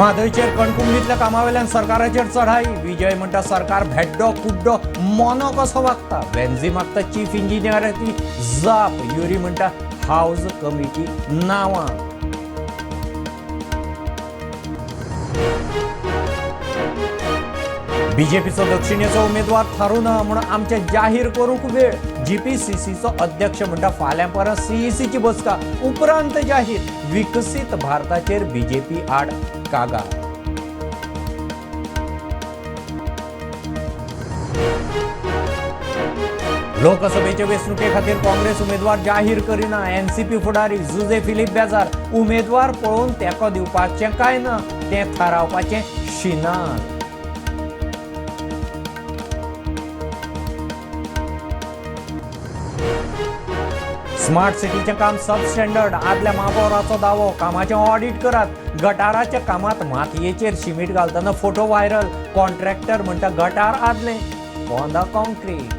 म्हादयचेर कणकुंबीतल्या कामावेल्यान सरकाराचेर चढाई. विजय म्हणटा सरकार भेड्डो कुड्डो मोनो कसो वागता. वेन्झी मागता चीफ इंजिनियराची जाप. युरी म्हणटा हावज कमिटी नांवां. बीजेपीचो दक्षिणेचो उमेदवार थारूं ना म्हूण आमचे जाहीर करूंक वेळ. जीपीसीसीचो अध्यक्ष म्हणटा फाल्यां परत सीईसीची बसका, उपरांत जाहीर. विकसीत भारताचेर बीजेपी आड कागाळ. लोकसभेचे वेंचणुके खातीर काँग्रेस उमेदवार जाहीर करिना. एनसीपी फुडारी जुजे फिलीप बेजार. उमेदवार पळोवन तेंको दिवपाचें काय ना तें थारावपाचें शिनान. स्मार्ट सिटीचें काम सब स्टँडर्ड. आदल्या महापौराचो दावो. कामाचें ऑडिट करात. गटाराच्या कामात मातयेचेर शिमीट घालतना फोटो व्हायरल. कॉन्ट्रॅक्टर म्हणटा गटार आदलें, पोंदा कॉन्क्रीट.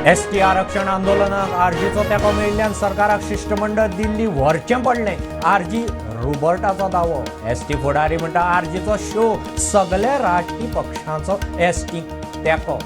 एसटी आरक्षण आंदोलनाक आरजीचो तेंको मेळिल्ल्यान सरकाराक शिश्टमंडळ दिल्ली व्हरचें पडलें. आरजी रुबर्टाचो दावो. एसटी फुडारी म्हणटा आरजीचो शो, सगल्या राजकी पक्षांचो एसटी तेंको.